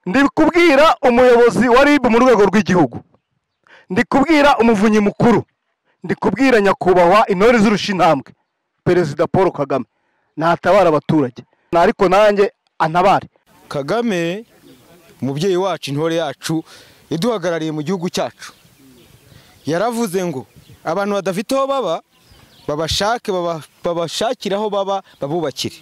Ndi kubwira umuyobozi wa RIB mu rwego rw'igihugu, ndi kubwira umuvunyi mukuru, ndi kubwira nyakubahwa intore zirusha intambwe Perezida Paul Kagame, natabara abaturage ariko nanjye antabare. Kagame umubyeyi wacu, intore yacu iduhagarariye mu gihugu cyacu, yaravuze ngo abantu badafite aho baba babashake, babashakire aho baba babubakire.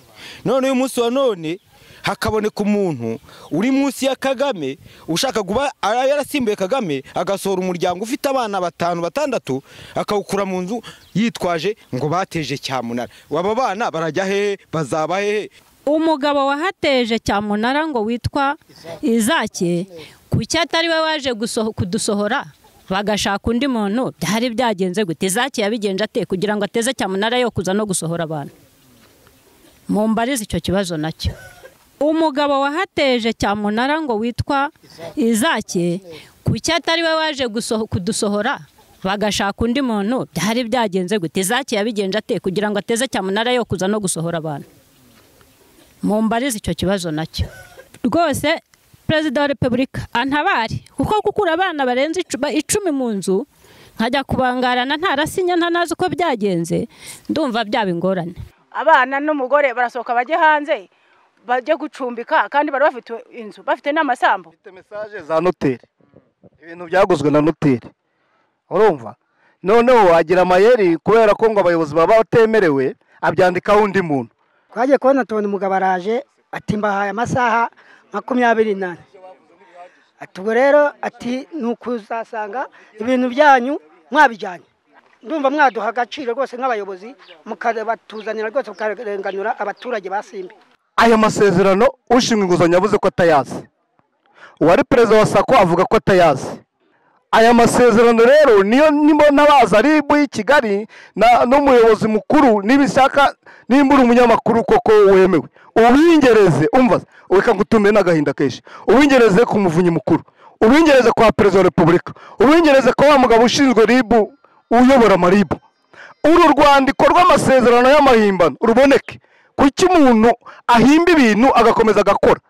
None uyu munsi wa none hakaboneka umuntu uri munsi ya Kagame ushaka kuba yarasimbuye Kagame, agasohora umuryango ufite abana 5 6 akawukura mu nzu yitwaje ngo bateje cyamunara. Aba bana barajya hehe? Bazaba hehe? Umugabo wahateje cyamunara ngo witwa Izake, kuki atari we waje kudusohora bagashaka undi muntu? Byari byagenze gute? Izake yabigenje ate kugira ngo ateze cyamunara yo kuza no gusohora abantu? Mumbarize icyo kibazo nacyo. Umugabo wahateje cyamunara ngo witwa Izake, kuki atari we waje kudusohora bagashaka undi muntu? Byari byagenze gute? Izake yabigenje ate kugira ngo ateze cyamunara yo kuza no gusohora abantu? Mumbarize icyo kibazo nacyo. Rwose Perezida wa Repubulika antabare, kuko gukura abana barenze 10 mu nzu nkajya kubangarana ntarasinya ntanazi uko byagenze, ndumva byaba ingorane. Abana n'umugore barasohoka bajye hanze bajye gucumbika, kandi bari bafite inzu, bafite n'amasambu. Mfite message za noteri, ibintu byaguzwe na noteri, urumva? Noneho wagira amayeri kubera ko ngo abayobozi baba batemerewe, abyandikaho undi muntu. Twagiye kubona tubona umugabo araje ati mbahaye amasaha 24, ati ubwo rero ati nukuzasanga ibintu byanyu mwabijyanye. Ndumva mwaduha agaciro rwose nk'abayobozi, mukabatuzanira rwose, mukarenganura abaturage basimbi. Aya masezerano ushinzwe inguzanyo yavuze ko atayazi, uwari perezida wa SACCO avuga ko atayazi. Aya masezerano rero niyo nimbona baza RIB y'i Kigali n'umuyobozi mukuru nibishaka, nimba uri umunyamakuru koko wemewe ubingereze, umva reka ngutume n'agahinda kenshi, ubingereze ku muvunyi mukuru, ubingereze kwa perezida wa Repubulika, ubingereze kwa wa mugabo ushinzwe RIB uyobora amaribu. Uru rwandiko rw'amasezerano y'amahimbano ruboneke. Kuki umuntu ahimba ibintu agakomeza agakora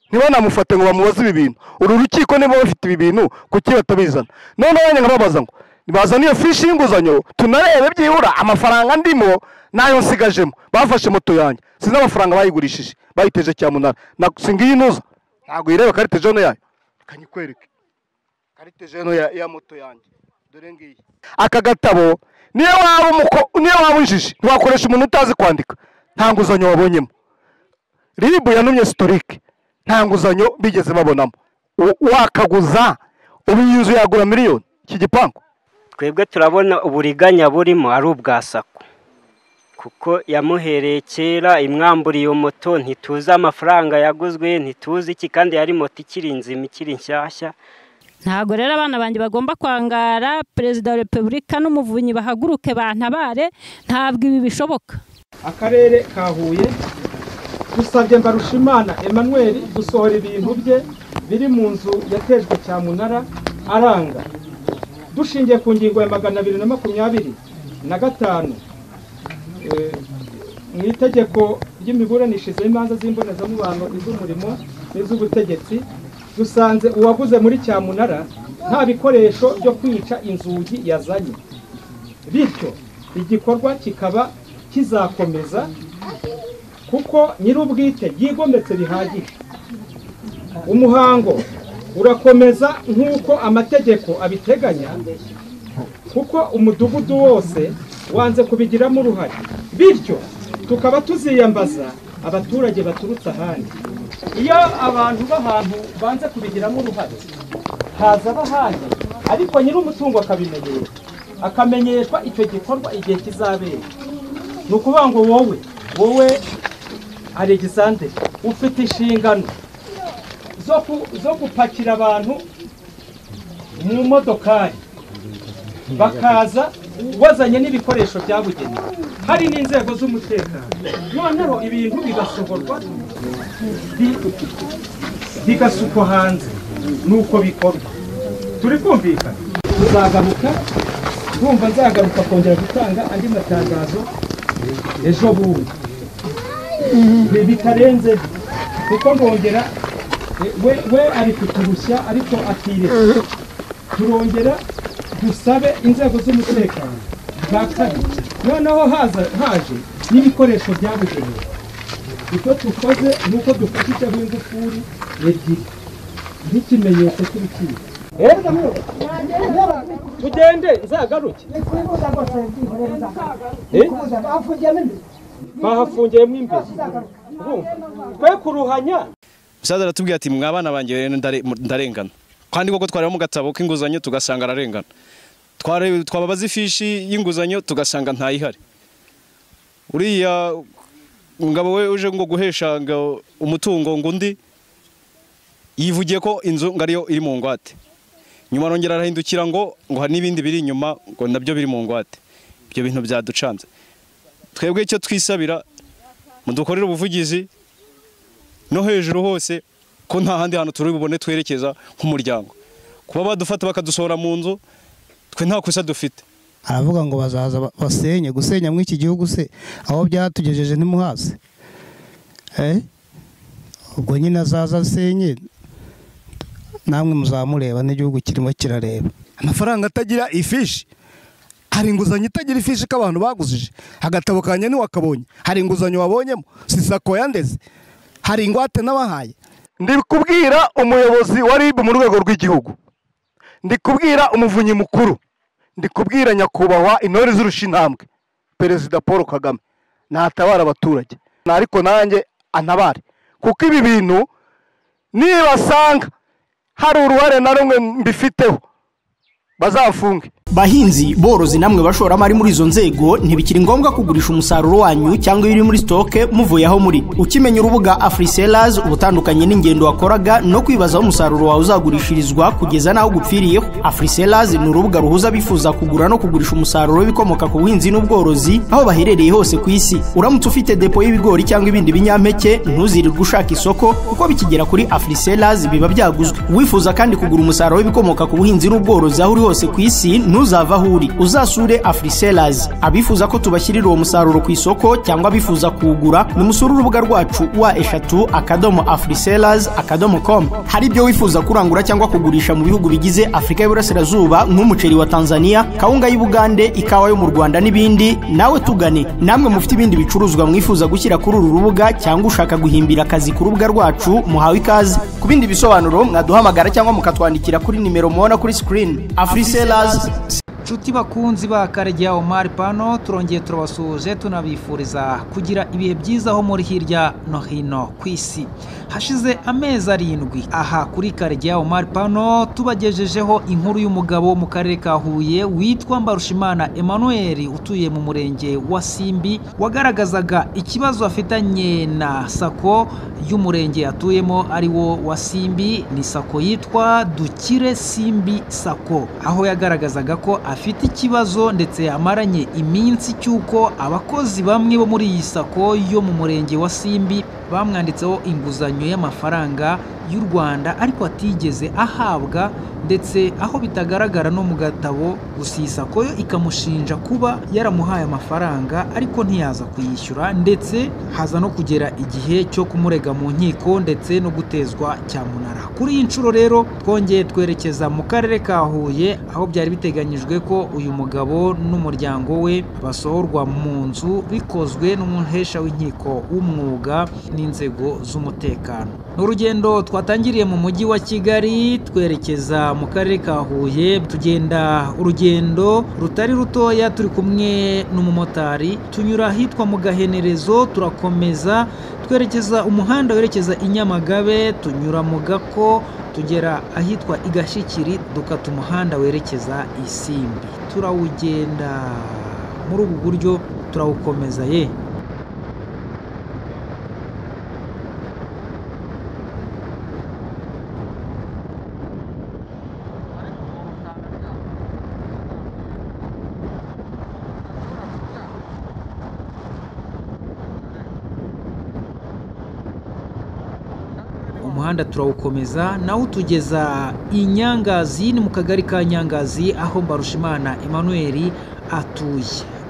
ntibanamufate ngo bamubaze ibi bintu? Uru rukiko niba bafite ibi bintu kuki batabizana? Noneho nanjye nkababaza ngo nibazane iyo fishi y'inguzanyo tunarebe byibura amafaranga ndimo nayo nsigajemo. Bafashe moto yanjye, sinzi amafaranga bayigurishije, bayiteje cyamunara. Singiyi inuza ntabwo ireba karite jone yayo, reka nyikwereke karite jone ya moto yanjye, dore ngiyi. Aka gatabo niyo waba injiji ntiwakoresha umuntu utazi kwandika, nta nguzanyo wabonyemo. RIB yanumye historique, nta nguzanyo bigeze babonamo. Wakaguza ubu iyi nzu yagura miliyoni iki gipangu. Twebwe turabona uburiganya burimo ari ubwa SACCO, kuko yamuhereye kera imwambura iyo moto, ntituzi amafaranga yaguzwe, ntituzi iki, kandi yari moto ikiri nzima ikiri nshyashya. Ntabwo rero abana banjye bagomba kwangara. Perezida wa Repubulika n'umuvunyi bahaguruke bantabare, ntabwo ibi bishoboka. Akarere ka Huye dusabye Mbarushimana Emmanuel gusohora ibintu bye biri mu nzu yatejwe cyamunara aranga. Dushingiye ku ngingo ya 225 mu itegeko ry'imiburanishirize y'imanza z'imbonezamubano, iz'umurimo n'iz'ubutegetsi, dusanze uwaguze muri cyamunara nta bikoresho byo kwica inzugi yazanye, bityo igikorwa kikaba kizakomeza kuko nyir'ubwite yigometse bihagije. Umuhango urakomeza nk'uko amategeko abiteganya, kuko umudugudu wose wanze kubigiramo uruhare, bityo tukaba tuziyambaza abaturage baturutse ahandi. Iyo abantu b'ahantu banze kubigiramo uruhare haza abahandi, ariko nyir'umutungo akabimenyeshwa, akamenyeshwa icyo gikorwa igihe kizabera. Ni ukuvuga ngo wowe Alexander ufite inshingano zo gupakira abantu mu modokari bakaza wazanye n'ibikoresho byabugenewe, hari n'inzego z'umutekano, noneho ibintu bigasohorwa bigasukwa hanze. Nuko bikorwa turi kumvikana. Tuzagaruka, ndumva nzagaruka kongera gutanga andi matangazo ejo bundi bitarenze, kuko ndongera We ari kuturushya ariko atireka. Turongera dusabe inzego z'umutekano bwa kabiri, noneho haje n'ibikoresho byabugenewe. Icyo dukoze ni uko dufatishaho ingufuri ebyiri nk'ikimenyetso cy'urukiko. Tugende nzagaruke. Bahafungiyemo imbere twe kuruhanya. Umusaza aratubwira ati mwabana banjye ndarengana, kandi koko twareba mu gatabo k'inguzanyo tugasanga ararengana, twababaza ifishi y'inguzanyo tugasanga ntayihari. Uriya ngabo we uje ngo guhesha ngo umutungo ngo undi yivugiye ko inzu ngo ariyo iri mu ngwate, nyuma arongera arahindukira ngo hari n'ibindi biri inyuma ngo nabyo biri mu ngwate. Ibyo bintu byaducanze. Twebwe icyo twisabira, mudukorere ubuvugizi no hejuru hose, ko nta handi hantu turi bubone twerekeza nk'umuryango. Kuba badufata bakadusohora mu nzu, twe nta kosa dufite. Aravuga ngo bazaza basenye, gusenya muri iki gihugu se aho byatugejeje ntimuhaze. Ubwo nyine azaza asenye, namwe muzamureba n'igihugu kirimo kirareba. Amafaranga atagira ifishi, hari inguzanyo itagira ifishi ko abantu baguzije. Agatabo kanye ntiwakabonye, hari inguzanyo wabonyemo, si SACCO yandeze, hari ingwate n'abahaye. Ndi kubwira umuyobozi wa RIB mu rwego rw'igihugu, ndi kubwira umuvunyi mukuru, ndi kubwira nyakubahwa intore zirusha intambwe Perezida Paul Kagame, natabara abaturage ariko nanjye antabare, kuko ibi bintu nibasanga hari uruhare na rumwe mbifiteho bazafunge. Bahinzi, borozi namwe bashoramari muri izo nzego, ntibikiri ngombwa kugurisha umusaruro wanyu cyangwa ibiri muri stoke muvuye aho muri. Ukimenya urubuga AfriSellers ubutandukanye n'ingendo wakoraga no kwibaza aho umusaruro wawe uzagurishirizwa kugeza naho gupfiriyeho. AfriSellers ni urubuga ruhuza abifuza kugura no kugurisha umusaruro w'ibikomoka ku buhinzi n'ubworozi aho baherereye hose ku isi. Uramutse ufite depo y'ibigori cyangwa ibindi binyampeke, ntuzirirwe ushaka isoko kuko bikigera kuri AfriSellers biba byaguzwe. Wifuza kandi kugura umusaruro w'ibikomoka ku buhinzi n'ubworozi aho uri hose ku isi, ntuzava aho uri, uzasure AfriSellers. Abifuza ko tubashyirira uwo musaruro ku isoko cyangwa abifuza kuwugura, nimusure urubuga rwacu wa3.afrisellers.com. Hari ibyo wifuza kurangura cyangwa kugurisha mu bihugu bigize Afurika y'Iburasirazuba nk'umuceri wa Tanzania, kawunga y'Ubugande, ikawa yo mu Rwanda n'ibindi, nawe tugane. Namwe mufite ibindi bicuruzwa mwifuza gushyira kuri uru rubuga cyangwa ushaka guhimbira akazi ku rubuga rwacu, muhawe ikaze. Ku bindi bisobanuro mwaduhamagara cyangwa mukatwandikira kuri nimero mubona kuri screen. AfriSellers. Nshuti bakunzi ba Karegeya Omar Pano, turongeye turabasuhuje tunabifuriza kugira ibihe byiza aho muri hirya no hino ku isi. Hashize amezi 7 aha kuri Karegeya Omar Pano tubagejejeho inkuru y'umugabo wo mu karere ka Huye witwa Mbarushimana Emmanuel utuye mu murenge wa Simbi, wagaragazaga ikibazo afitanye na SACCO y'umurenge atuyemo ari wo wa Simbi. Ni SACCO yitwa Dukire Simbi SACCO, aho yagaragazaga ko afite ikibazo ndetse amaranye iminsi cy'uko abakozi bamwe bo muri iyi SACCO yo mu murenge wa Simbi bamwanditseho inguzanyo y'amafaranga y'u Rwanda ariko atigeze ahabwa, ndetse aho bitagaragara no mu gatabo. Gusa iyi SACCO yo ikamushinja kuba yaramuhaye amafaranga ariko ntiyaza kuyishyura, ndetse haza no kugera igihe cyo kumurega mu nkiko ndetse no gutezwa cyamunara. Kuri iyi nshuro rero twongeye twerekeza mu karere ka Huye, aho byari biteganyijwe ko uyu mugabo n'umuryango we basohorwa mu nzu bikozwe n'umuhesha w'inkiko w'umwuga n'inzego z'umutekano. Ni urugendo twatangiriye mu mujyi wa Kigali twerekeza mu karere ka Huye, tugenda urugendo rutari rutoya turi kumwe n'umumotari, tunyura ahitwa mu Gahenerezo, turakomeza twerekeza umuhanda werekeza i Nyamagabe, tunyura mu Gako, tugera ahitwa i Gashyikiri, dukata umuhanda werekeza i Simbi. Turawugenda muri ubu buryo, turawukomeza ye. Umuhanda turawukomeza nawo utugeza i Nyangazi, ni mu kagari ka Nyangazi aho Mbarushimana Emmanuel atuye.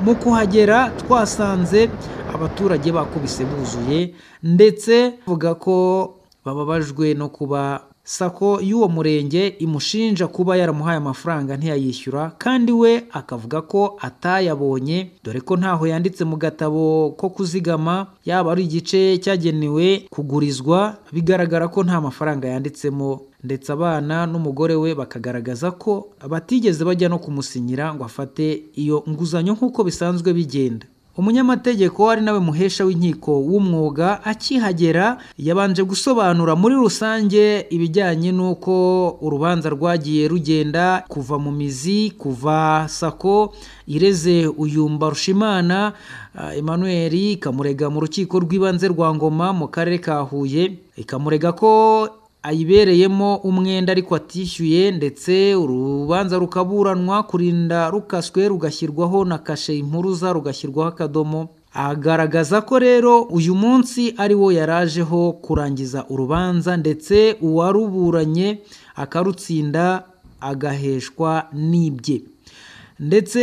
Mu kuhagera twasanze abaturage bakubise buzuye, ndetse bavuga ko Bababajwe no kuba Sako y'uwo murenge imushinja kuba yaramuhaye amafaranga ntiyayishyura, kandi we akavuga ko atayabonye, dore ko ntaho yanditse mu gatabo ko kuzigama, yaba ari igice cyagenewe kugurizwa, bigaragara ko nta mafaranga yanditsemo, ndetse abana n'umugore we bakagaragaza ko batigeze bajya no kumusinyira ngo afate iyo nguzanyo nk'uko bisanzwe bigenda. Umunyamategeko ari nawe muhesha w'inkiko w'umwuga akihagera yabanje gusobanura muri rusange ibijyanye n'uko urubanza rwagiye rugenda kuva mu mizi, kuva Sako ireze uyu Mbarushimana Emmanuel ikamurega mu rukiko rw'ibanze rwa Ngoma mu karere ka Huye, ikamurega ko ayibereyemo umwenda ariko atishyuye, ndetse urubanza rukaburanwa kurinda rukaswe rugashyirwaho na kashe impuruza, rugashyirwaho akadomo. Agaragaza ko rero uyu munsi ari wo yarajeho kurangiza urubanza, ndetse uwaruburanye akarutsinda agaheshwa n'ibye. Ndetse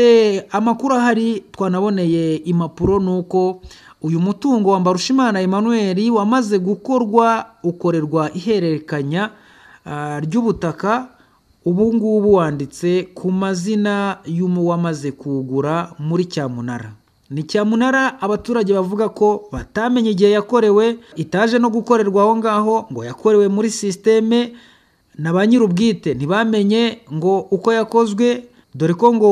amakuru ahari twanaboneye impapuro nuko uyu mutungo wa Mbarushimana Emmanuel wamaze gukorwa, ukorerwa ihererekanya ry'ubutaka, ubu ngubu wanditse ku mazina y'uwamaze kuwugura muri cyamunara. Ni cyamunara abaturage bavuga ko batamenye igihe yakorewe, itaje no gukorerwa aho ngaho, ngo yakorewe muri sisiteme na ba nyir'ubwite ntibamenye ngo uko yakozwe, dore ko ngo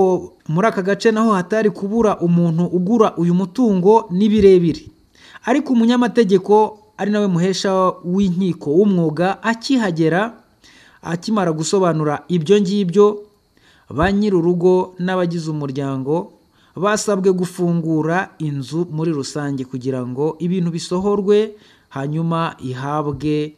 muri aka gace naho hatari kubura umuntu ugura uyu mutungo ni birebire. Ariko umunyamategeko ari nawe muhesha w'inkiko w'umwuga akihagera, akimara gusobanura ibyo ngibyo, ba nyir'urugo n'abagize umuryango basabwe gufungura inzu muri rusange kugira ngo ibintu bisohorwe, hanyuma ihabwe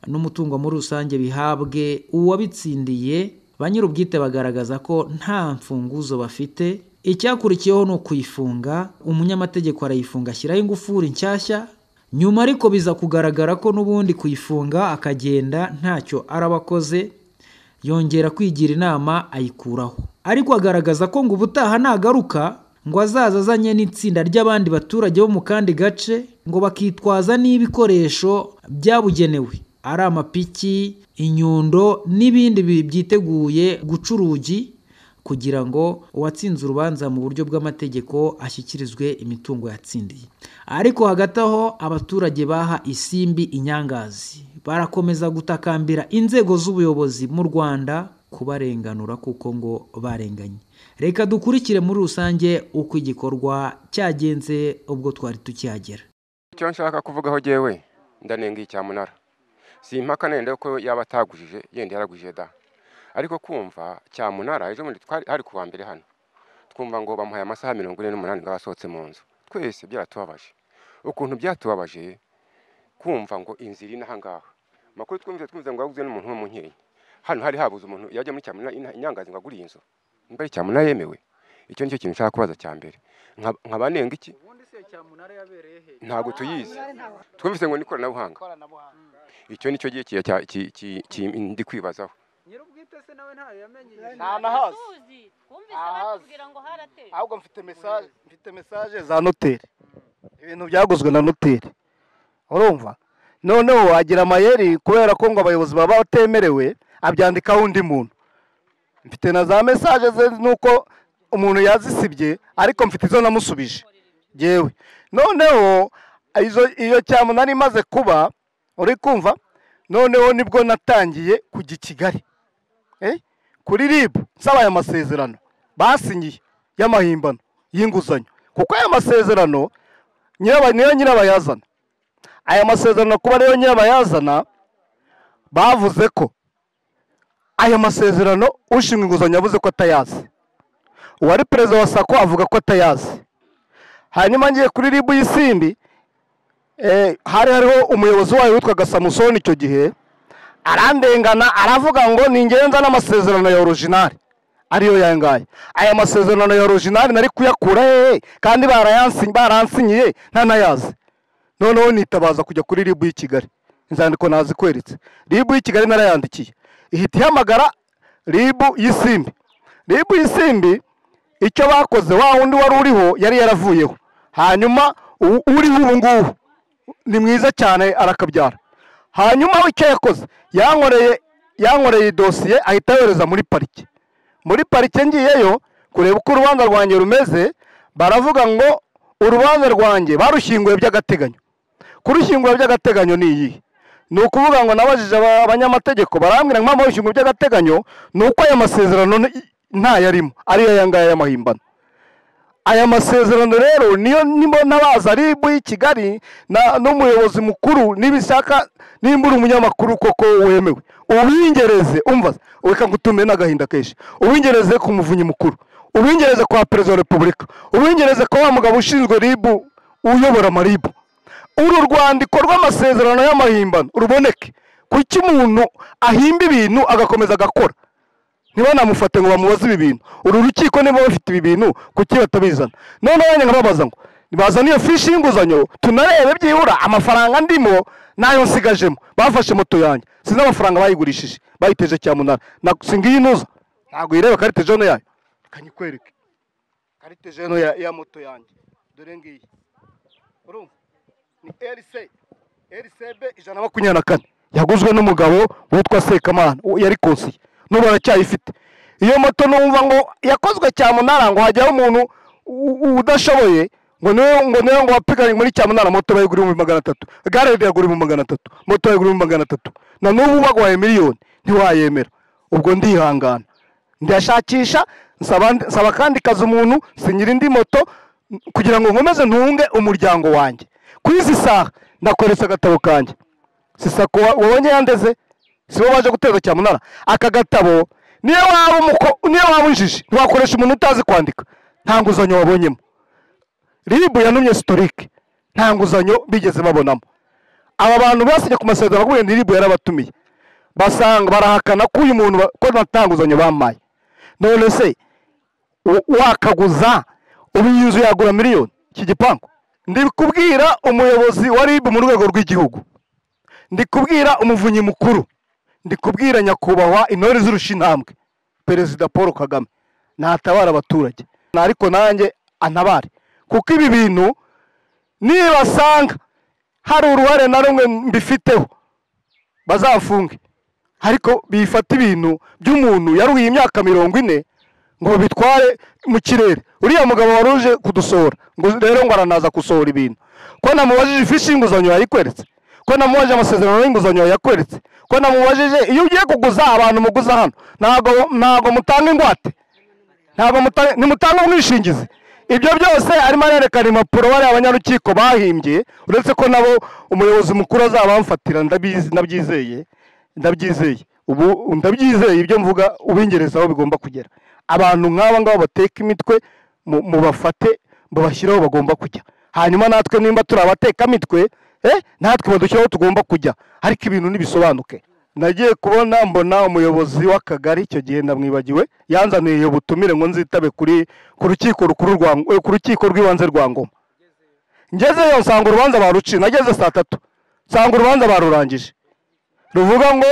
n'umutungo muri rusange bihabwe uwabitsindiye. Ba nyir'ubwite bagaragaza ko nta mfunguzo bafite. Icyakurikiyeho ni ukuyifunga, umunyamategeko arayifunga ashyiraho ingufuri nshyashya. Nyuma ariko biza kugaragara ko n'ubundi kuyifunga akagenda ntacyo arabakoze, yongera kwigira inama ayikuraho. Ariko agaragaza ko ngo ubutaha nagaruka ngo azaza azanye n'itsinda ry'abandi baturage bo mu kandi gace, ngo bakitwaza n'ibikoresho byabugenewe, ari amapiki, inyundo n'ibindi byiteguye guca urugi, kugira ngo uwatsinze urubanza mu buryo bw'amategeko ashyikirizwe imitungo yatsindiye. Ariko hagati aho abaturage baha isimbi inyangazi barakomeza gutakambira inzego z'ubuyobozi mu Rwanda kubarenganura kuko ngo barenganye. Reka dukurikire muri rusange uko igikorwa cyagenze ubwo twari tukihagera. Icyo nshaka kuvugaho jewe ndanenga icyamunara, si impaka nende ko yaba atagujije, yenda yaragujije da, ariko kumva cyamunara ejo bundi twari hari kuwa mbere hano, twumva ngo bamuhaye amasaha 48 ngo abasohotse mu nzu. Twese byaratubabaje, ukuntu byatubabaje kumva ngo inzu iri n'aha ngaha. Amakuru twumvise ngo yaguze n'umuntu wo mu Nkenke, hano hari habuze umuntu yajya muri cyamunara inyangazi ngo agure iyi nzu, nimba ari cyamunara yemewe. Icyo nicyo kintu nshaka kubaza cya mbere. Nkaba nenga iki? Ntabwo tuyizi, twumvise ngo ni ikoranabuhanga. Icyo nicyo gihe ndi kwibazaho. Ahubwo mfite message za noteri, ibintu byaguzwe na noteri, urumva. Noneho wagira amayeri kubera ko ngo abayobozi baba batemerewe, abyandikaho undi muntu. Mfite na za message ze nuko umuntu yazisibye, ariko mfite izo namusubije jewe. Noneho iyo cyamunara imaze kuba, uri kumva, noneho nibwo natangiye kujya i Kigali kuri RIB nsaba aya masezerano basinyiye y'amahimbano y'inguzanyo, kuko aya masezerano niyo nyirabayazana. Aya masezerano kuba ariyo nyirabayazana, bavuze ko aya masezerano ushinzwe inguzanyo yavuze ko atayazi, uwari perezida wa Sako avuga ko atayazi. Hanyuma ngiye kuri RIB y'isimbi, hari hariho umuyobozi wayo witwaga Samusoni icyo gihe, arandengana aravuga ngo ningenza n'amasezerano ya original ariyo yangaye. Aya masezerano ya original nari kuyakura hehe kandi baransinyiye ntanayazi. Noneho nitabaza kujya kuri RIB y'i Kigali, inzandiko nazikweretse. RIB y'i Kigali narayandikiye, ihita ihamagara RIB y'isimbi. RIB y'isimbi icyo bakoze, wa wundi wari uriho yari yaravuyeho, hanyuma uriho ubu ngubu ni mwiza cyane arakabyara. Hanyuma icyo yakoze, yankoreye idosiye ahita yohereza muri parike. Muri parike ngiyeyo kureba uko urubanza rwanjye rumeze, baravuga ngo urubanza rwanjye barushyinguye by'agateganyo. Kurushyingura by'agateganyo ni iyihe? Ni ukuvuga ngo nabajije abanyamategeko barambwira ngo impamvu barushyinguye by'agateganyo ni uko aya masezerano ntayarimo, ariyo aya ngaya y'amahimbano. Aya masezerano rero niyo nibona baza RIB y'i Kigali n'umuyobozi mukuru, nibishaka nimba uri umunyamakuru koko wemewe ubingereze, umva reka ngutume n'agahinda kenshi, ubingereze ku muvunyi mukuru, ubingereze kwa perezida wa repubulika, ubingereze kwa wa mugabo ushinzwe RIB uyobora amaribu. Uru rwandiko rw'amasezerano y'amahimbano ruboneke. Kuki umuntu ahimba ibintu agakomeza agakora ntibanamufate ngo bamubaze ibi bintu? Uru rukiko niba bafite ibi bintu kuki batabizana? Noneho nanjye nkababaza ngo nibazane iyo fishi y'inguzanyo tunarebe byibura amafaranga ndimo nayo nsigajemo. Bafashe moto yanjye, sinzi amafaranga bayigurishije, bayiteje cyamunara. Singiyi inuza ntabwo ireba karite jone yayo, reka nyikwereke karite jone ya moto yanjye, dore ngiyi. Urumva ni RCB 124 yaguzwe n'umugabo witwa Sekamana, yari konsiye, n'ubu aracyayifite. Iyo moto numva ngo yakozwe cyamunara, ngo hajyaho umuntu udashoboye ngo niwe ngo wapiganye muri cyamunara, moto bayigura 300,000, gare iragura 300,000, moto bayigura 300,000, na n'ubu bagwaye miliyoni ntiwayemera. Ubwo ndihangana ndashakisha, nsaba kandi kazi umuntu sinyira indi moto kugira ngo nkomeze ntunge umuryango wanjye. Kuri izi saha nakweretse agatabo kanjye, si sako wabonye yandeze, si bo baje guteza cyamunara. Aka gatabo niyo waba injiji ntiwakoresha umuntu utazi kwandika, nta nguzanyo wabonyemo. RIB yanumye historique, nta nguzanyo bigeze babonamo. Aba bantu basinye ku masezerano bakubwiye ni RIB yarabatumiye, basanga barahakana ko uyu muntu ko nta nguzanyo bamaye. None se wakaguza ubu iyi nzu yagura miliyoni iki gipangu? Ndi kubwira umuyobozi wa RIB mu rwego rw'igihugu, ndi kubwira umuvunyi mukuru, ndi kubwira nyakubahwa intore zirusha intambwe Perezida Paul Kagame, natabara abaturage ariko nanjye antabare, kuko ibi bintu nibasanga hari uruhare na rumwe mbifiteho bazafunge. Ariko bifata ibintu by'umuntu yaruhiye imyaka 40 ngo bitware mu kirere. Uriya mugabo waruje kudusohora ngo rero ngo aranaza gusohora ibintu, ko namubajije ifishi y'inguzanyo yayikweretse, ko namubajije amasezerano y'inguzanyo yakweretse, ko namubajije iyo ugiye kuguza abantu muguza hano ntago mutanga ingwate, ntago nimutanga umwishingizi. Ibyo byose arimo arerekana impapuro bari abanyarukiko bahimbye, uretse ko nabo umuyobozi mukuru azabamfatira, ndabyizeye ubu ndabyizeye ibyo mvuga ubingereza aho bigomba kugera. Abantu nk'aba ngabo bateka imitwe mubafate babashyiraho bagomba kujya, hanyuma natwe nimba turi abateka mitwe natwe badushyiraho tugomba kujya, ariko ibintu nibisobanuke. Nagiye kubona mbona umuyobozi w'akagari icyo gihe ndamwibagiwe, yanzaniye iyo butumire ngo nzitabe ku rukiko rukuru rwa ku rukiko rw'ibanze rwa Ngoma. Ngezeyo nsanga urubanza baruciye, nageze saa 3 nsanga urubanza barurangije, ruvuga ngo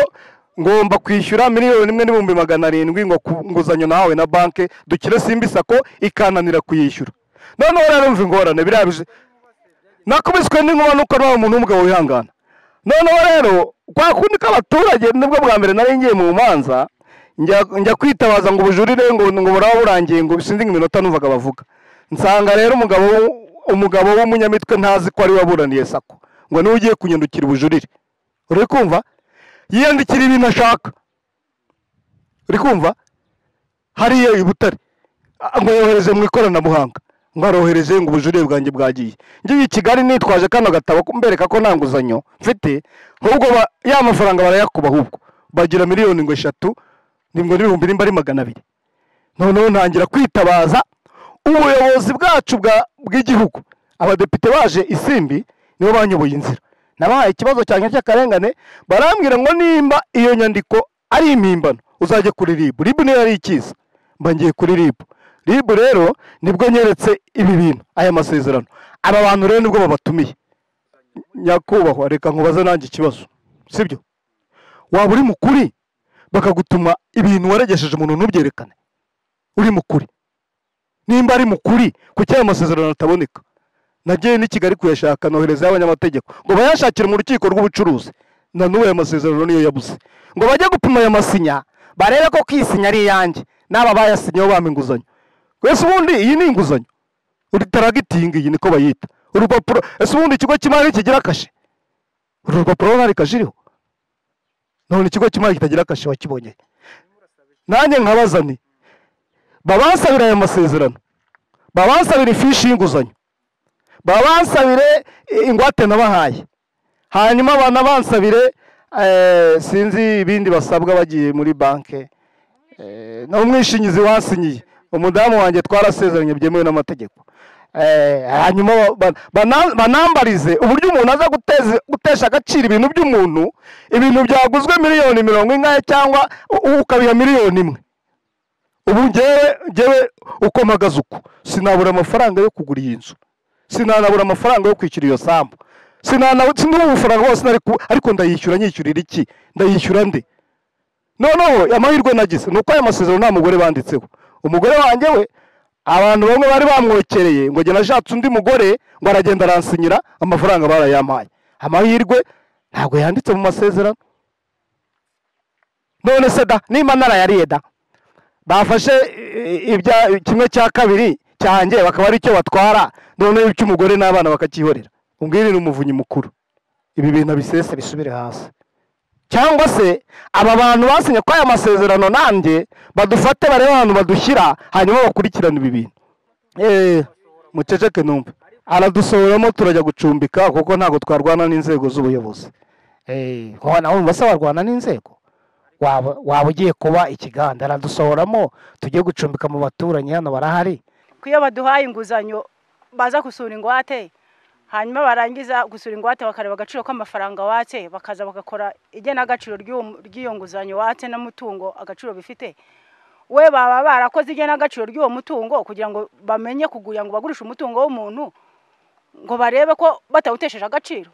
ngomba kwishyura 1,700,000 ngo nguzanyo nahawe na banke dukire Simbi Sacco ikananira kuyishyura. Noneho rero mva ingorane birabije, nakubiswe n'inkuba nuko nawe umuntu w'umugabo wihangana. Noneho rero kwa kundi k'abaturage nibwo bwa mbere nari ngiye mu manza, njya kwitabaza ngo ubujurire ngo buraba burangiye, ngo sinzi iminota numvaga bavuga. Nsanga rero umugabo w'umunyamitwe ntazi ko ari waburaniye Sacco, ngo niwe ugiye kunyandukira ubujurire. Uri kumva yiyandikira ibintu ashaka, uri kumva hariya i Butare ngo yohereze mu ikoranabuhanga, ngo arohereze ngo ubujurire bwanjye bwagiye. Ngiye i Kigali nitwaje kano gatabo mbereka ko nta nguzanyo mfite, ahubwo ya mafaranga barayakuba, ahubwo bagira 3 miliyoni n'ibihumbi nimba ari 200. Noneho ntangira kwitabaza ubuyobozi bwacu bw'igihugu. Abadepite baje Isimbi nibo banyoboye inzira, nabahaye ikibazo cyanjye cy'akarengane, barambwira ngo nimba iyo nyandiko ari impimbano uzajye kuri RIB. RIB niyo yari ikiza, mba ngiye kuri RIB. RIB rero nibwo nyeretse ibi bintu, aya masezerano. Aba bantu rero nibwo babatumiye. Nyakubahwa reka nkubaze nanjye ikibazo, sibyo? Waba uri mukuri bakagutuma ibintu waregesheje umuntu ntubyerekane uri mukuri? Nimba ari mukuri kuki ayo masezerano ataboneka? Nagiye n'i Kigali kuyashaka, nohereza y'abanyamategeko ngo bayashakire mu rukiko rw'ubucuruzi, Na n'ubu aya masezerano niyo yabuze. Ngo bajye gupima aya masinya barebe ko kwisinya ari iyanjye n'aba bayasinyeho bampa inguzanyo. Ese ubundi iyi ni inguzanyo? Uri taragitingi iyi niko bayita. Urupapuro, ese ubundi ikigo cy'imari kigira kashe? Uru rupapuro ntari kashe iriho. None ikigo cy'imari kitagira kashe wakibonye? Nanjye nkabaza nti babansabira aya masezerano, babansabira ifishi y'inguzanyo, babansabire ingwate nabahaye, hanyuma banabansabire sinzi ibindi basabwa bagiye muri banke. N'umwishingizi wansinyiye umudamu wanjye twarasezeranye byemewe n'amategeko. Hanyuma banambarize uburyo umuntu aza gutesha agaciro ibintu by'umuntu, ibintu byaguzwe miliyoni 40 cyangwa ukabiha miliyoni 1. Ubu ngewe uko mpagaze uko sinabura amafaranga yo kugura iyi nzu, sinanabura amafaranga yo kwishyura iyo sambu, sinanabura ubufaranga bwose, ariko ndayishyura. Nyishyurira iki? Ndayishyura nde? Noneho amahirwe nagize ni uko aya masezerano nta mugore banditseho. Umugore wanjye we abantu bamwe bari bamwokereye ngo njye nashatse undi mugore ngo aragenda aransinyira, amafaranga barayampaye. Amahirwe ntabwo yanditse mu masezerano. None se da nimba narayariye da bafashe ibya kimwe cya kabiri cyanjye bakaba ari cyo batwara, none icy'umugore n'abana bakakihorera. Umbwirire umuvunyi mukuru ibi bintu bisese bisubire hasi, cyangwa se aba bantu basinye ko aya masezerano nanjye badufate barebe ahantu badushyira, hanyuma bakurikirane ibi bintu. Muceceke numve. Aradusohoramo turajya gucumbika kuko ntabwo twarwana n'inzego z'ubuyobozi. Nawe basa barwana n'inzego, waba ugiye kuba ikiganda. Aradusohoramo tujye gucumbika mu baturanyi, hano barahari. Iyo baduhaye inguzanyo baza gusura ingwate, hanyuma barangiza gusura ingwate bakareba agaciro k'amafaranga watse, bakaza bagakora igenagaciro ry'iyo nguzanyo watse n'umutungo agaciro bifite. We baba barakoze igenagaciro ry'uwo mutungo kugira ngo bamenye kuguya ngo bagurishe umutungo w'umuntu ngo barebe ko batawutesheje agaciro.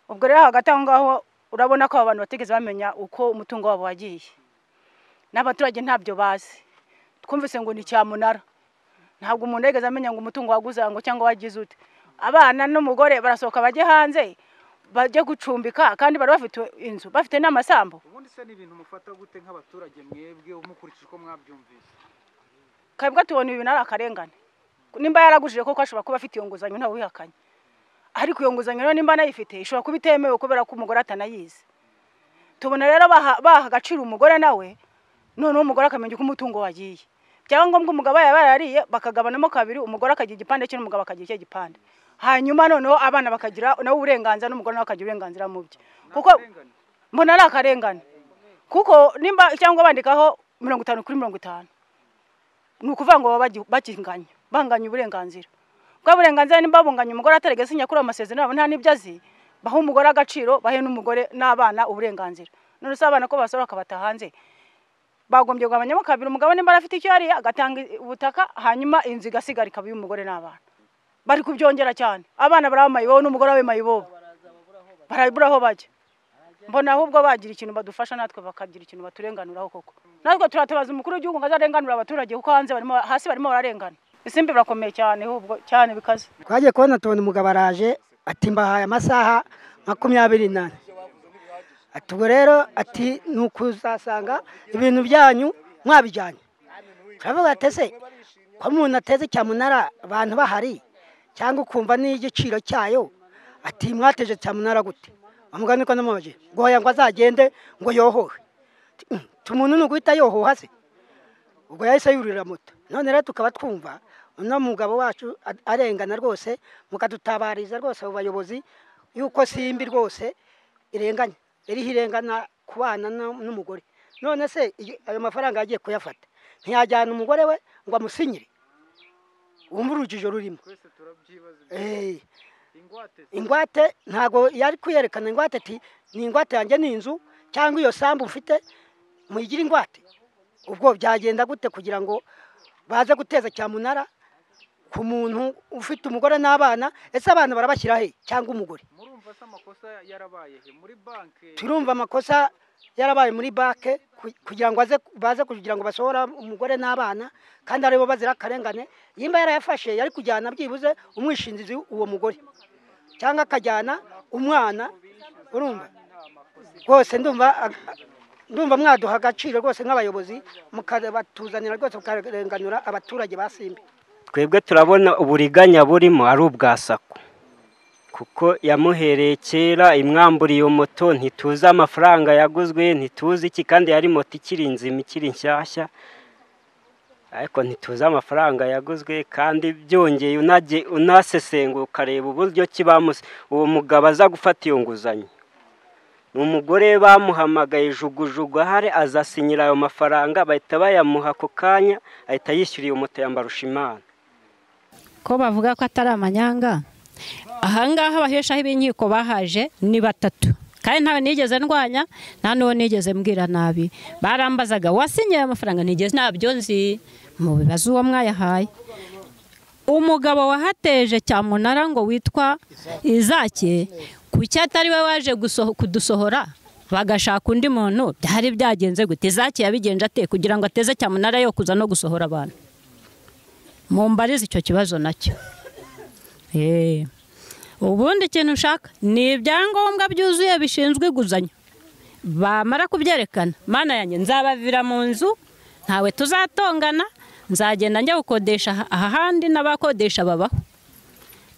Ubwo rero hagati aho ngaho urabona ko abantu batigeze bamenya uko umutungo wabo wagiye, n'abaturage ntabyo bazi. Twumvise ngo ni cyamunara, ntabwo umuntu yigeze amenya ngo umutungo waguze ngo cyangwa wagize ute. Abana n'umugore barasohoka bajye hanze bajye gucumbika kandi bari bafite inzu, bafite n'amasambu. Ubundi se n'ibintu mufata gute nk'abaturage mwebwe umukurikije uko mwabyumvise? Kabwa tubona ibintu ari akarengane. Nimba yaragujije koko ashobora kuba afite iyo nguzanyo ntawe wihakanye, ariko iyo nguzanyo rero nimba anayifite ishobora kuba itemewe kubera ko umugore atanayizi. Tubona rero baha agaciro umugore nawe, noneho umugore akamenya uko umutungo wagiye. Byaba ngombwa umugabo yaba yarariye bakagabanamo kabiri, umugore akagira igipande cye n'umugabo akagira icye gipande, hanyuma noneho abana bakagira nawe uburenganzira n'umugore nawe akagira uburenganzira mu bye. Kuko mbona ari akarengane, kuko nimba cyangwa bandikaho 50 kuri 50 ni ukuvuga ngo baba bakinganya, banganya uburenganzira. Bwa burenganzira nimba bunganya umugore atarigeze asinya kuri amasezerano yabo nta n'ibyo azi, baha umugore agaciro, bahe n'umugore n'abana uburenganzira. None se abana ko basora bakabata hanze, bagombye kugabanyamo kabiri, umugabo nimba afite icyo yariye agatanga ubutaka, hanyuma inzu igasigara ikaba iy'umugore n'abana. Bari kubyongera cyane, abana baraba mayibobo n'umugore wawe mayibobo, barabura aho bajya. Mbona ahubwo bagira ikintu badufasha natwe bakagira ikintu baturenganuraho koko. Natwe turatabaza umukuru w'igihugu ngo azarenganura abaturage kuko hanze barimo, hasi barimo bararengana. Isimbi birakomeye cyane ahubwo cyane bikaze. Twagiye kubona tubona umugabo araje ati mbahaye amasaha 24. Ati ubwo rero ati ni ukuzasanga ibintu byanyu mwabijyanye. Turavuga ati ese ko umuntu ateze cyamunara abantu bahari cyangwa ukumva n'igiciro cyayo, ati mwateje cyamunara gute? Amugani ko namubaje ngo oya ngo azagende ngo yohohe. Umuntu ni uguhita yohoha se? Ubwo yahise yurira moto. None rero tukaba twumva uno mugabo wacu arengana rwose, mukadutabariza rwose abo bayobozi yuko simbi rwose irenganya, iriho irengana ku bana n'umugore. None se ayo mafaranga yagiye kuyafata ntiyajyana umugore we ngo amusinyire? Wumva urujijo rurimo. Ingwate ntago yari kuyerekana ingwate ati ni ingwate yanjye ni inzu cyangwa iyo sambu mfite muyigire ingwate. Ubwo byagenda gute kugira ngo baze guteza cyamunara ku muntu ufite umugore n'abana? Ese abana barabashyira he cyangwa umugore? Murumva se amakosa yarabaye he muri banke? Turumva amakosa yarabaye muri banke kugira ngo baze kugira ngo basohora umugore n'abana kandi aribo bazira akarengane. Yimba yarayafashe yari kujyana byibuze umwishingizi uwo mugore cyangwa akajyana umwana, urumva Rwose ndumva mwaduha agaciro rwose nk'abayobozi, mukabatuzanira rwose mukarenganura abaturage ba Simbi. Twebwe turabona uburiganya burimo ari ubwa Sako, kuko yamuhereye kera imwambura iyo moto, ntituzi amafaranga yaguzwe, ntituzi iki, kandi yari moto ikiri nzima ikiri nshyashya, ariko ntituzi amafaranga yaguzwe. Kandi byongeye unasesenguye ukareba uburyo ki uwo mugabo aza gufata iyo nguzanyo. Ni umugore bamuhamagaye jugujugu ahari azasinyira ayo mafaranga, bahita bayamuha ako kanya, ahita yishyura iyo moto ya Mbarushimana. Ko bavuga ko atari amanyanga, ahangaha abaheshaho ibinkiko bahaje ni batatu, kandi ntawe nigeze ndwanya, nta n'uwo nigeze mbwira nabi. Barambazaga wasinyiye amafaranga, nigeze ntabyo nzi, mu bibazo uwo mwayahaye. Umugabo wahateje cyamunara ngo witwa Izake, kuki atari we waje kudusohora bagashaka undi muntu? Byari byagenze gute? Izake yabigenje ate kugira ngo ateze cyamunara yo kuza no gusohora abantu? Mumbarize icyo kibazo nacyo. Ubundi ikintu ushaka ni ibyangombwa byuzuye bishinzwe iguzanyo, bamara kubyerekana mana yanjye nzabavira mu nzu, ntawe tuzatongana, nzagenda njya gukodesha ahandi n'abakodesha babaho.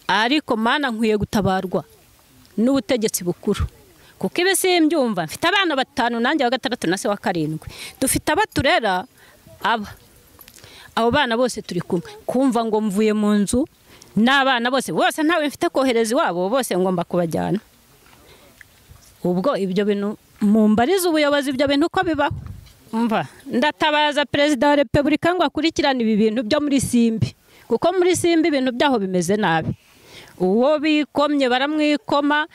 Ariko mana nkwiye gutabarwa n'ubutegetsi bukuru, kuko ibi simbyumva. Mfite abana 5 nanjye wa 6 na se wa 7, dufite abaturera aba abo bana bose turi kumwe. Kumva ngo mvuye mu nzu n'abana bose bose ntawe mfite kohereza iwabo, bose ngomba kubajyana. Ubwo ibyo bintu mumbarize ubuyobozi, ibyo bintu uko bibaho. Mva ndatabaza Perezida wa Repubulika ngo akurikirane ibi bintu byo muri Simbi, kuko muri Simbi ibintu byaho bimeze nabi. Uwo bikomye baramwikoma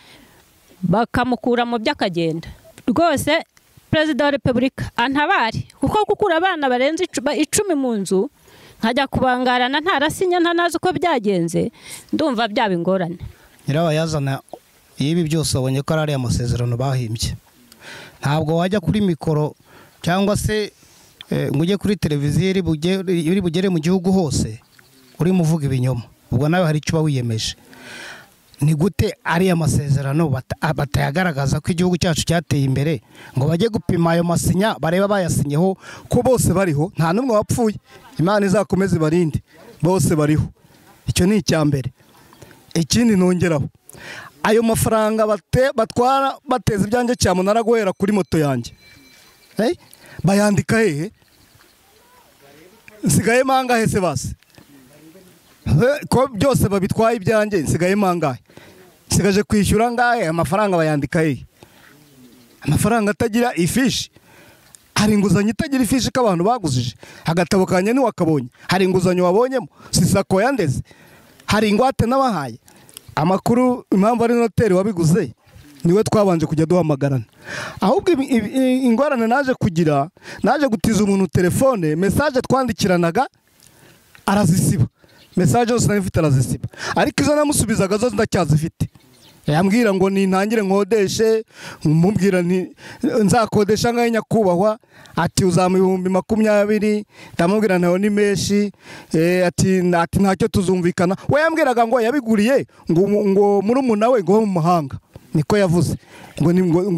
bakamukura mu by'akagenda. Rwose Perezida wa Repubulika antabare, kuko gukura abana barenze 10 mu nzu nkajya kubangarana ntarasinya ntanazi uko byagenze, ndumva byaba ingorane. Nyirabayazana y'ibi byose abonye ko ari amasezerano bahimbye. Ntabwo wajya kuri mikoro cyangwa se ngo ujye kuri televiziyo iri bugere mu gihugu hose urimo uvuga ibinyoma, ubwo nawe hari icyo uba wiyemeje. Ni gute ari amasezerano batayagaragaza ko igihugu cyacu cyateye imbere, ngo bajye gupima ayo masinya bareba bayasinyeho ko bose bariho, nta n'umwe wapfuye. Imana izakomeze barinde, bose bariho. Icyo ni icya mbere. Ikindi nongeraho, ayo mafaranga batwara bateza ibyanjye cyamunara guhera kuri moto yanjye, bayandika hehe? Nsigaye mangahe se basi? Ko byose babitwaye ibyanjye, nsigaye mangahe? Nsigaje kwishyura ngahe? Amafaranga bayandika hehe? Amafaranga atagira ifishi. Hari inguzanyo itagira ifishi ko abantu baguzije. Agatabo kanye ni wakabonye. Hari inguzanyo wabonyemo, si Sako yandeze. Hari ingwate nabahaye. Amakuru impamvu ari noteri wabiguze niwe twabanje kujya duhamagarana. Ahubwo ingorane naje kugira, naje gutiza umuntu telefone, message twandikiranaga arazisiba. Message zose nari mfite arazisiba. Ariko izo namusubizaga zose ndacyazifite. Yambwira ngo nintangire nkodeshe, mubwira nti nzakodesha ngahe nyakubahwa, ati uzama 20,000, ndamubwira ntayo ni menshi, ati ntacyo tuzumvikana. We yambwiraga ngo yabiguriye ngo murumuna we ngo mu mahanga. Niko yavuze ngo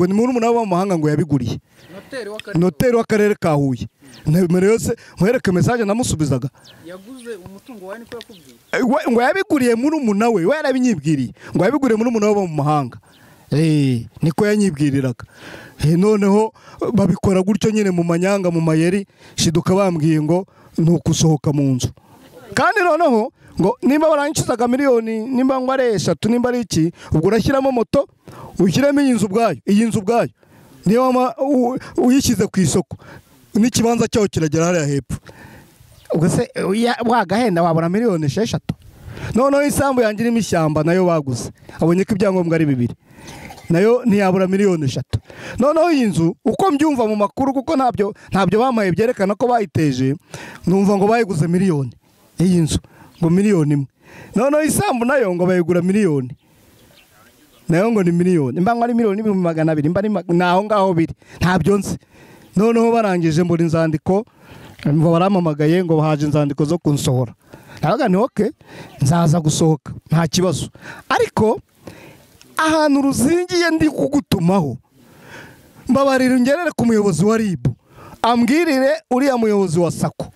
ni murumuna we mu mahanga ngo yabiguriye. Noteri w'akarere ka Huye. Nimero yose mwereke message namusubizaga. Yaguze umutungo wawe niko yakubwiye. Ngo yabiguriye murumuna we, we yarabinyibwiriye. Ngo yabiguriye murumuna we mu mahanga. Niko yanyibwiriraga. Noneho babikora gutyo nyine mu manyanga mu mayeri, shiduka bambwiye ngo nukusohoka mu nzu. Kandi noneho ngo nimba baranyikizaga miliyoni nimba ngo ari 3 nimba ari iki, ubwo urashyiramo moto ushyiremo iyi nzu ubwayo, iyi nzu ubwayo. Niyo uyishyize ku isoko n'ikibanza cyaho kiragera hariya hepfo. Ubwo se wagahenda wabona miliyoni 6. Noneho isambu yanjye irimo ishyamba nayo baguze, abonye ko ibyangombwa ari 2, nayo ntiyabura miliyoni 3. Noneho iyi nzu uko mbyumva mu makuru, kuko ntabyo bamaye byerekana ko bayiteje, numva ngo bayiguze miliyoni iyi nzu ngo miliyoni 1. Noneho isambu nayo ngo bayigura miliyoni, nayo ngo ni miliyoni, mba ngo ari miliyoni 200,000, mba naho ngaho biri ntabyo nzi. Noneho barangije mbura inzandiko, ngo baramamagaye ngo bahaje inzandiko zo kunsohora. Ndavuga nti okay, nzaza gusohoka nta kibazo, ariko ahantu ruzingiye ndi kugutumaho Mbabarira ungerere ku muyobozi wa RIB, ambwirire uriya muyobozi wa SACCO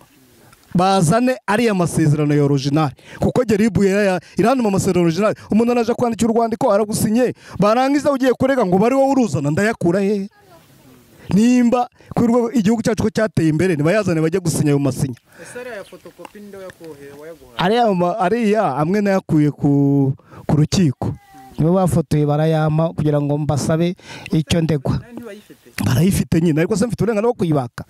bazane ariya masezerano ya original, kuko RIB irantuma amasezerano original. Umuntu anaje kwandikira urwandiko aragusinye, barangiza ugiye kurega ngo bari wowe uruzana, ndayakura hehe? Nimba kwirwa igihugu cyacu ko cyateye imbere nibayazane bajye gusinya ayo masinya. Ariya amwe nayakuye ku rukiko, nibo bafotoye barayama kugira ngo mbasabe icyo ndegwa. Barayifite nyine, ariko se mfite uburenganzira bwo kuyibaka?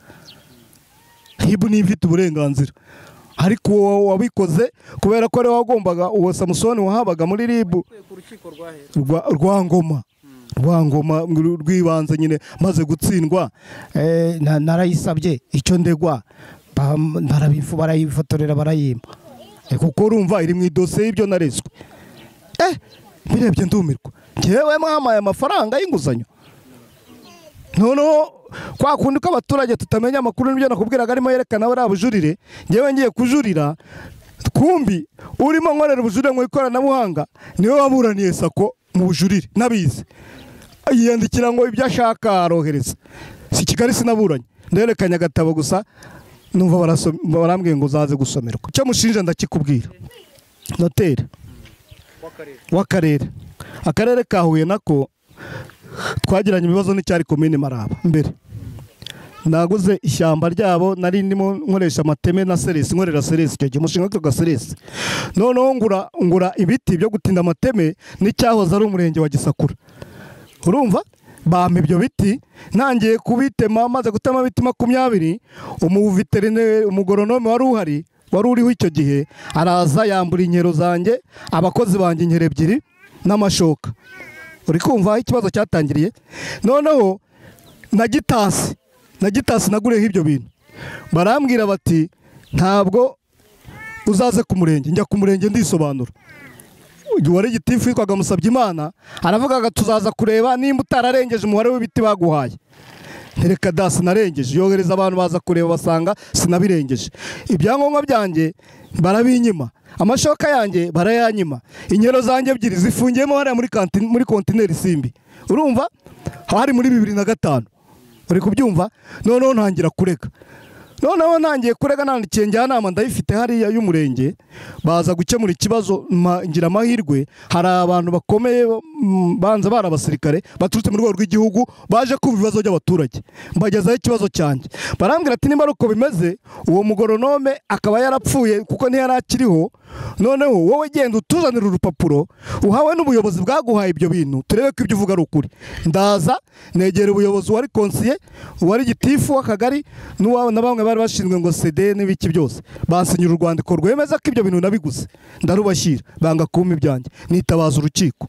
RIB niyo ifite uburenganzira, ariko wabikoze kubera ko ariwe wagombaga. Uwo Samusoni wahabaga muri RIB rwa Ngoma, rwa Ngoma rw'ibanze nyine, maze gutsindwa narayisabye icyo ndegwa, barayifotorera barayimpa, kuko urumva iri mu idosiye y'ibyo narezwe. Birebye ndumirwa, njyewe mwamaye amafaranga y'inguzanyo. Noneho kwa kundi ko abaturage tutamenya amakuru, n'ibyo nakubwiraga arimo yerekana bari abujurire, njyewe ngiye kujurira, kumbi urimo nkorera ubujurire mu ikoranabuhanga niwe waburaniye SACCO mu bujurire nabizi, yiyandikira ngo ibyo ashaka arohereza. Si Kigali sinaburanye, nderekanye agatabo gusa, numva barambwiye ngo uzaze gusomerwa. Icyo mushinja ndakikubwira, noteri w'akarere, akarere ka Huye nako twagiranye ibibazo n'icyari komine Maraba mbere. Naguze ishyamba ryabo, nari ndimo nkoresha amateme na seresi, nkorera seresi icyo gihe, umushinga witwaga seresi. Noneho ngura ibiti byo gutinda amateme n'icyahoze ari umurenge wa Gisakura. Urumva bampa ibyo biti, ntangiye kubitema, maze gutema ibiti 20, umuveterineri umugoronome wari uhari, wari uriho icyo gihe, araza yambura inkero zanjye, abakozi banjye inkero 2 n'amashoka. Uri kumva aho ikibazo cyatangiriye? Noneho na gitasi nagureho ibyo bintu, barambwira bati ntabwo uzaze ku murenge. Njya ku murenge ndisobanura, wari gitifu witwaga Musabyimana, aravugaga tuzaza kureba nimba utararengeje umubare w'ibiti baguhaye. Ntereka da sinarengeje, yohereza abantu baza kureba basanga sinabirengeje. Ibyangombwa byanjye barabinyima, amashoka yanjye barayanyima, inkero zanjye 2 zifungiyemo hariya muri kontineri Simbi. Urumva hari muri 2005, uri kubyumva? Noneho ntangira kurega. Noneho ntangiye kurega, nandikiye njyanama ndayifite hariya y'umurenge, baza gukemura ikibazo. Ngira amahirwe, hari abantu bakomeye banza bari abasirikare baturutse mu rwego rw'igihugu baje kumva ibibazo by'abaturage, mbagezaho ikibazo cyanjye. Barambwira ati nimba ari uko bimeze, uwo mugoronome akaba yarapfuye kuko ntiyari akiriho, noneho wowe genda utuzanire urupapuro uhawe n'ubuyobozi bwaguhaye ibyo bintu, turebe ko ibyo uvuga ari ukuri. Ndaza negera ubuyobozi, wari konsiye, wari gitifu w'akagari, na bamwe bari bashinzwe ngo CD n'ibiki byose, bansinyira urwandiko rwemeza ko ibyo bintu nabiguze, ndarubashyira, banga kumpa ibyanjye, nitabaza urukiko.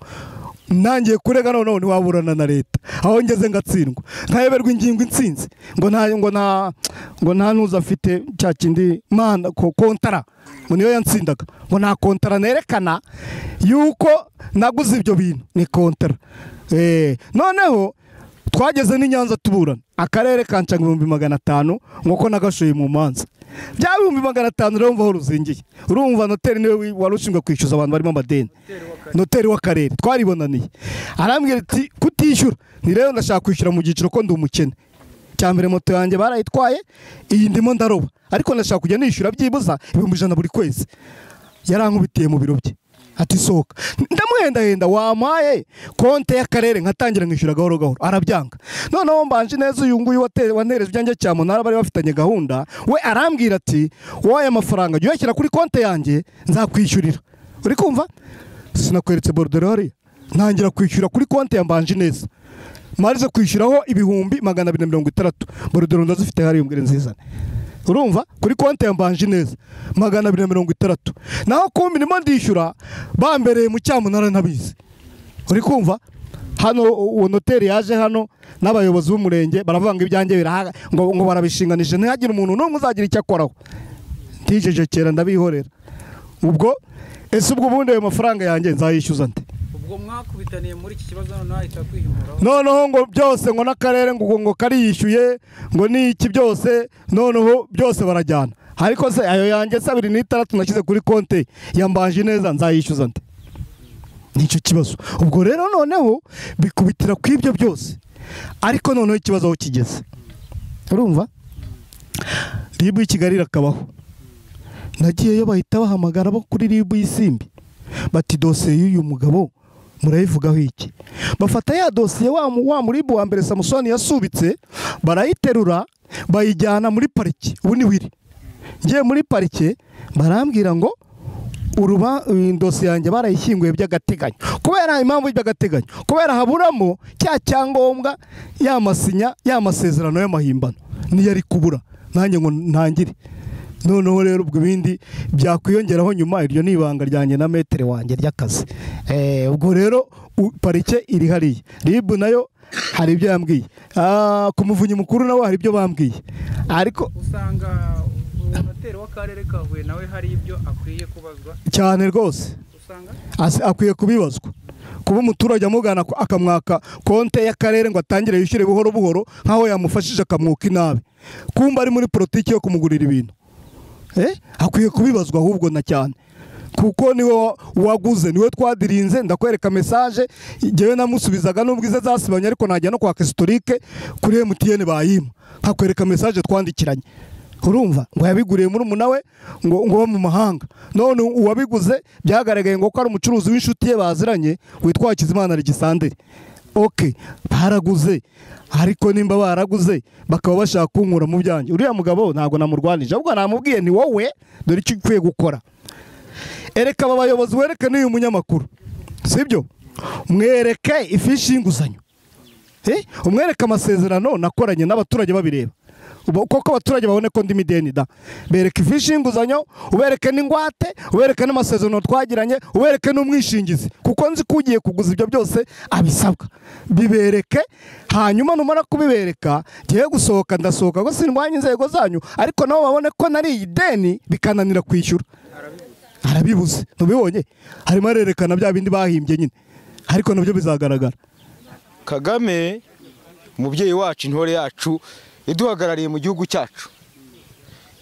Nangiye kurega, noneho ntiwaburana na leta, aho ngeze ngatsindwa, nkayoberwa ingingo intsinzi, ngo nta ntuza afite cya kindi mana kontara, ngo niyo yantsindaga, ngo nta kontara nerekana yuko naguze ibyo bintu, ni kontara. Noneho twageze n'i Nyanza tuburana, akarere kancanga 500,000 nk'uko nagashoye mu manza. Bya 500,000 rero mva aho ruzingiye. Urumva noteri niwe wari ushinzwe kwishyuza abantu barimo amadeni, noteri w'akarere twaribonaniye, arambwira ati kutishyura ni rero ndashaka kwishyura mu byiciro ko ndi umukene. Cya mbere moto yanjye barayitwaye, iyi ndimo ndaroba, ariko ndashaka kujya nishyura byibuza 100,000 buri kwezi. Yarankubitiye mu biro bye ati sohoka. Ndamuhendahenda, wampaye konte y'akarere nkatangira nkishyura gahoro gahoro, arabyanga. Noneho mbanje neza uyu nguyu wanereje ibyanjye cyamunara, bari bafitanye gahunda, we arambwira ati wowe aya mafaranga jya uyashyira kuri konte yanjye nzakwishyurira. Uri kumva? Sinakweretse borudero hariya, ntangira kwishyura kuri konte ya mbanje neza, marize kwishyuraho 260,000, borudero ndazifite hariya umbwire nzizane. Urumva kuri konte ya mbanje neza 260, naho kumbi ndimo ndishyura bambereye mu cyamunara ntabizi. Uri kumva? Hano uwo noteri yaje hano n'abayobozi b'umurenge baravuga ngo ibyanjye birahaga, ngo barabishinganije, ntihagire umuntu n'umwe uzagira icyo akoraho. Ntijejekera ndabihorera. Ubwo ese ubwo ubundi ayo mafaranga yanjye nzayishyuza nte? Ubwo mwakubitaniye muri iki kibazo noneho ahita kwihimuraho, noneho ngo byose ngo n'akarere ngo kariyishyuye ngo n'iki byose, noneho byose barajyana. Ariko se ayo yanjye 26 nashyize kuri konte yambanje neza nzayishyuza nte? Nicyo kibazo. Ubwo rero noneho bikubitira ku ibyo byose. Ariko noneho ikibazo aho kigeze, urumva RIB y'i Kigali irakabaho. Nagiyeyo bahita bahamagara bo kuri RIB y'Isimbi bati dosiye y'uyu mugabo murayivugaho iki? Bafata ya dosiye wa muribu wa mbere Samusoni yasubitse, barayiterura bayijyana muri pariki. Ubu ni wiri ngiye muri parike barambwira ngo uruba dosiye yanjye barayishyinguye by'agateganyo. Kubera impamvu by'agateganyo, kubera haburamo cya cyangombwa ya masinya ya masezerano y'amahimbano niyo ari kubura, nanjye ngo ntangire. Noneho rero ubwo ibindi byakwiyongeraho nyuma, iryo ni ibanga ryanjye na metere wanjye ry'akazi. Ubwo rero parike iri hariya, RIB nayo hari ibyo yambwiye, ku muvunyi mukuru nawe hari ibyo bambwiye. Ariko usanga noteri w'akarere ka Huye nawe hari ibyo akwiye kubazwa cyane rwose, akwiye kubibazwa. Kuba umuturage amugana akamwaka konte y'akarere ngo atangire yishyure buhoro buhoro nkaho yamufashije akamwuka inabi, kumba ari muri politiki yo kumugurira ibintu. Akwiye kubibazwa ahubwo na cyane, kuko niwe waguze, niwe twadirinze. Ndakwereka message ngewe namusubizaga nubwo ize zasibanye, ariko najya no kwaka historique kuri MTN bayima, nkakwereka message twandikiranye. Urumva ngo yabiguriye muri umunawe ngo ngo mu mahanga. None uwabiguze byagaragaye ngo ko ari umucuruzi w'inshuti ye baziranye witwa Hakizimana Alexandre. Okay, baraguze, ariko nimba baraguze bakaba bashaka kunkura mu byanjye, uriya mugabo ntago namurwanije, ahubwo namubwiye ni wowe dore icyo ukwiye gukora. Ereka aba bayobozi, wereke n'uyu munyamakuru, sibyo? Mwereke ifishi y'inguzanyo, umwereke amasezerano nakoranye n'abaturage babireba, koko abaturage babone ko ndi mideni da. Bereke ifishi y'inguzanyo, ubereke n'ingwate, ubereke n'amasezerano twagiranye, ubereke n'umwishingizi, kuko nzi ko ugiye kuguza ibyo byose abisabwa. Bibereke, hanyuma numara kubibereka ngiye gusohoka, ndasohoka ko sindwanya inzego zanyu, ariko nabo babone ko nari ideni bikananira kwishyura. Arabibuze, ntubibonye? Harimo arerekana bya bindi bahimbye nyine, ariko nabyo bizagaragara. Kagame umubyeyi wacu, intore yacu iduhagarariye mu gihugu cyacu,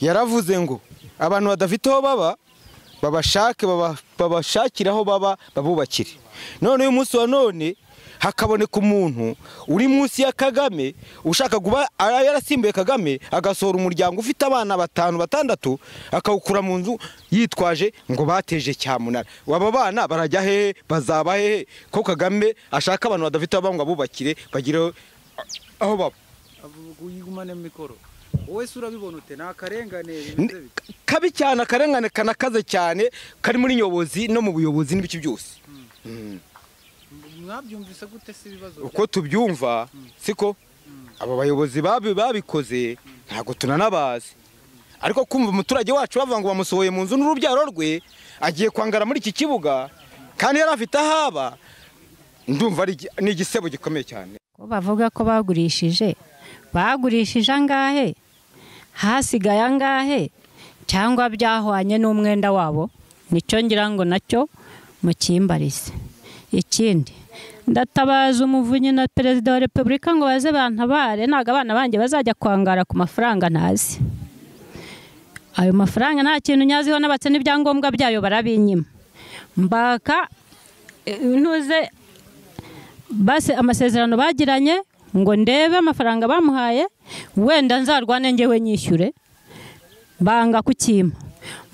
yaravuze ngo abantu badafite aho baba babashake, babashakire aho baba babubakire. None uyu munsi wa none hakaboneka umuntu uri munsi ya Kagame ushaka kuba yarasimbuye Kagame, agasohora umuryango ufite abana 5 6 akawukura mu nzu yitwaje ngo bateje cyamunara. Aba bana barajya hehe? Bazaba hehe? Ko Kagame ashaka abantu badafite aho baba ngo abubakire bagire aho baba. Uyigumane mikoro wowe se urabibona ute? Ni akarengane bimeze bite? Kabi cyane, akarengane kanakaze cyane, kari muri nyobozi no mu buyobozi n'ibiki byose. Mwabyumvise gute se ibibazo? Uko tubyumva siko aba bayobozi babikoze ntago tunanabazi, ariko kumva umuturage wacu bavuga ngo bamusohoye mu nzu n'urubyaro rwe agiye kwangara muri iki kibuga kandi yari afite ahaba, ndumva ari ni igisebo gikomeye cyane. Ko bavuga ko bagurishije, bagurishije angahe? Hasigaye angahe? Cyangwa byahwanye n'umwenda wabo? Nicyo ngira ngo nacyo mukimbarize. Ikindi, ndatabaza umuvunyi na perezida wa repubulika ngo baze bantabare, ntago abana banjye bazajya kwangara ku mafaranga ntazi. Ayo mafaranga nta kintu nyaziho, nabatse n'ibyangombwa byayo barabinyima. Mbaka ntuze base amasezerano bagiranye ngo ndebe amafaranga bamuhaye, wenda nzarwane ngewe nyishyure, banga kukima.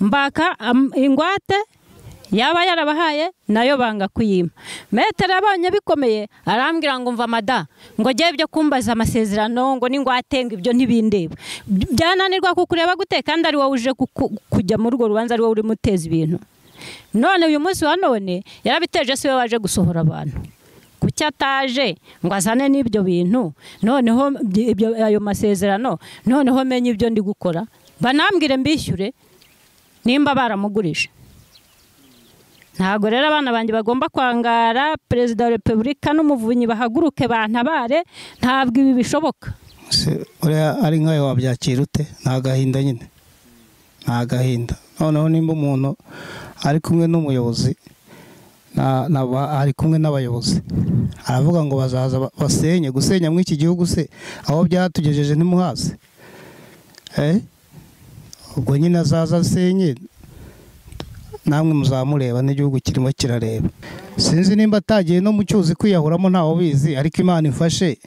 Mbaka ingwate yaba yarabahaye nayo banga kuyima. Metero abonye bikomeye arambwira ngo mva mada, ngo giye byo kumbaza amasezerano ngo n'ingwate ngo ibyo ntibindeba. Byananirwa kukureba gute kandi ari wowe uje kujya muri urwo rubanza, ari wowe uri muteza ibintu. None uyu munsi wa none yarabiteje, si we waje gusohora abantu. Kuki ataje ngo azane n'ibyo bintu? Noneho ibyo ayo masezerano, noneho menye ibyo ndi gukora, banambwire mbishyure nimba baramugurisha. Ntago rero abana banjye bagomba kwangara. Perezida wa repubulika n'umuvunyi bahaguruke bantabare, ntabwo ibi bishoboka. Uriya ari nkawe wabyakira ute? Nta gahinda nyine, nta gahinda. Noneho nimba umuntu ari kumwe n'umuyobozi, ari kumwe n'abayobozi, aravuga ngo bazaza basenye. Gusenya muri iki gihugu se aho byatugejeje ntimuhaze? Ubwo nyine azaza asenye, namwe muzamureba n'igihugu kirimo kirareba. Sinzi nimba atagiye no mu cyuzi kwiyahuramo, ntawe ubizi, ariko Imana imfashe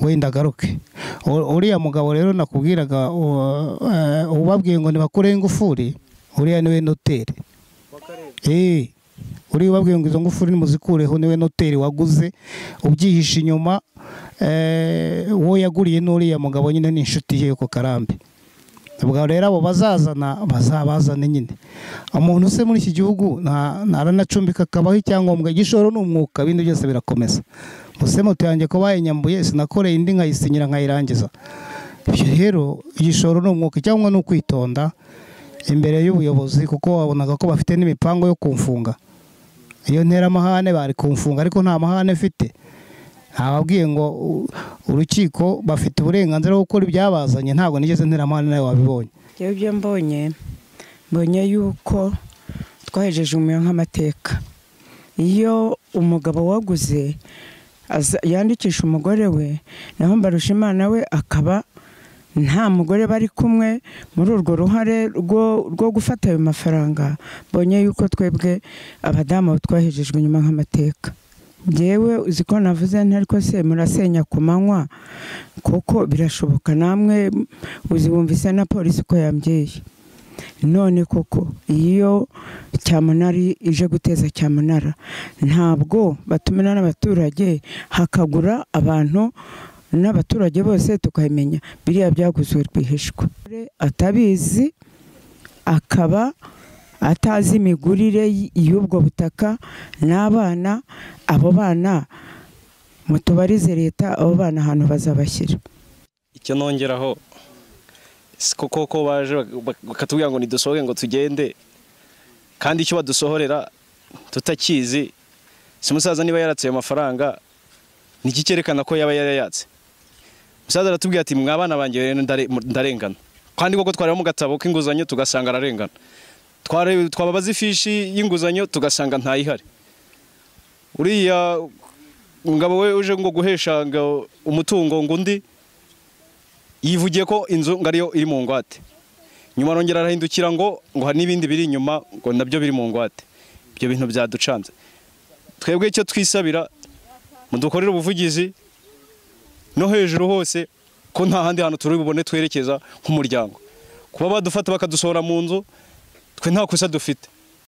Wenda agaruke. Uriya mugabo rero nakubwiraga ubabwiye ngo nibakureho ingufuri, uriya niwe noteri. Uriya ubabwiye ngo izo ngufuri nimuzikureho niwe noteri waguze, ubyihishe inyuma. Uwo yaguriye n'uriya mugabo nyine ni inshuti ye ku Karambi. Ubwo rero abo bazazana bazabazane nyine. Umuntu se muri iki gihugu ntaranacumbika akabaho icyangombwa, igishoro ni umwuka, ibindi byose birakomeza. Muse moto yanjye ko bayinyambuye sinakoreye indi nkayisinyira nkayirangiza. Ibyo rero igishoro ni umwuka cyangwa ni ukwitonda imbere y'ubuyobozi, kuko wabonaga ko bafite n'imipango yo kumfunga. Iyo ntera amahane bari kumfunga, ariko nta mahane mfite. Ababwiye ngo urukiko bafite uburenganzira bwo gukora ibyabazanye, ntabwo nigeze ntera amahane, nawe wabibonye. Yewe ibyo mbonye yuko twahejeje umuyo nk'amateka. Iyo umugabo waguze yandikisha umugore we, naho Mbarushimana we akaba nta mugore bari kumwe muri urwo ruhare rwo gufata ayo mafaranga, mbonye yuko twebwe abadamu twahejejwe inyuma nk'amateka. Njyewe uzi ko navuze ntariko se murasenya ku manywa, kuko birashoboka namwe uzibumvise na polisi ko yambwiye. None koko iyo cyamunara ije guteza cyamunara, ntabwo batumira n'abaturage hakagura abantu n'abaturage bose tukabimenya biriya byaguzwe rwihishwa. Atabizi akaba atazi imigurire y'ubwo butaka n'abana, abo bana mutubarize leta, abo bana ahantu bazabashyira. Icyo nongeraho koko ko baje bakatubwira ngo nidusohoke ngo tugende, kandi icyo badusohorera tutakizi. Si musaza niba yaratse ayo mafaranga niki cyerekana ko yaba yarayatse? Musaza aratubwira ati mwabana banjye ndarengana, kandi koko twareba mu gatabo k'inguzanyo tugasanga ararengana. Twababaza ifishi y'inguzanyo tugasanga ntayihari. Uriya ngabo we uje ngo guhesha ngo umutungo ngo undi yivugiye ko inzu ngariyo iri mu ngwate, nyuma arongera arahindukira ngo hari n'ibindi biri inyuma ngo nabyo biri mu ngwate. Ibyo bintu byaducanze. Twebwe icyo twisabira, mudukorere ubuvugizi no hejuru hose, ko nta handi hantu turi bubone twerekeza nk'umuryango. Kuba badufata bakadusohora mu nzu, twe nta kosa dufite.